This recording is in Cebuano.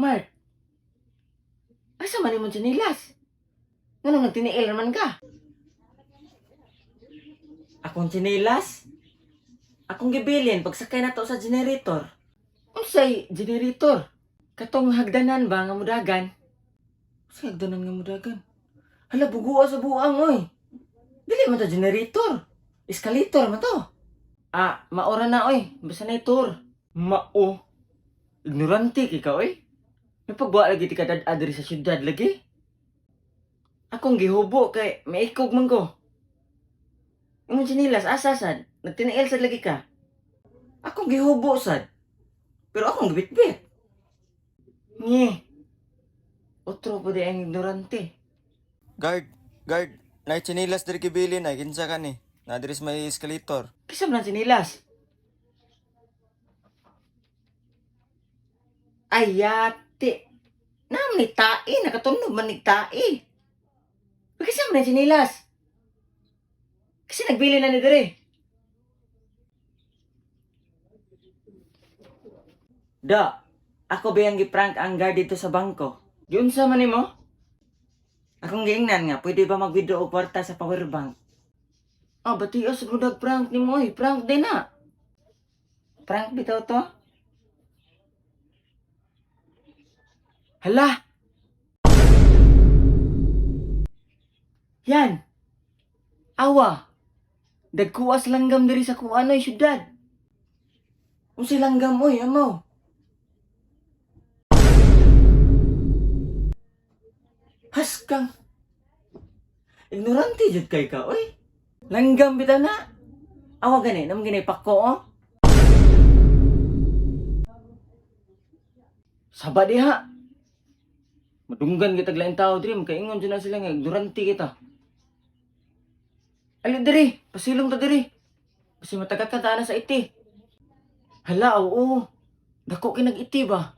Mark, asa man imong tsinelas? Nganong nagtiniil man ka? Akong tsinelas? Akong gibilin pagsakay na to sa generator. Unsay generator? Katong hagdanan ba nga mudagan? Unsay hagdanan nga mudagan? Hala, bugua sa buang oy. Dili man to generator. Escalator man to. Ah, maora na oy. Basta na tour. Mao. Ignorante kay ka oy. May pagbuwa lagi ti ka dad diri sa syudad lagi. Akong gihubo kay maikog man ko. Imong tsinilas asa sad? Nagtiniil sad lagi ka. Akong gihubo sad. Pero akong gibitbit. Nye. Otro pa di ang ignorante. Guard, guard, nay tsinilas diri gibilin ay kinsa ka ni? Na diri sa may escalator. Kisa man ang tsinilas. Ay, yate. Naam ni tae, nakatunog man ni tae. Kisa man ang tsinilas. Kasi nagbili na ni diri. Da, ako ba yung giprank ang guard dito sa bangko? Giunsa man nimo? Akong giingnan nga, pwede ba mag-withdraw og kwarta sa power bank? Ah, bati sa budag prank ni mo, eh. Prank din na. Prank bitaw to? Hala! Yan! Awa! Dagkuas langgam diri sa kuanoy syudad. Unsay langgam oy, amaw? Haskang. Ignorante jud kay ka, oy. Langgam bitaw na. Awa gani, nam gani pako oh. Saba diha. Madunggan kita lain tao diri, makaingon jud na sila nga ignorante kita. Ali diri, pasilong ta diri. Kasi matagat ka na sa iti. Hala, oo. Dako kay nag-iti ba?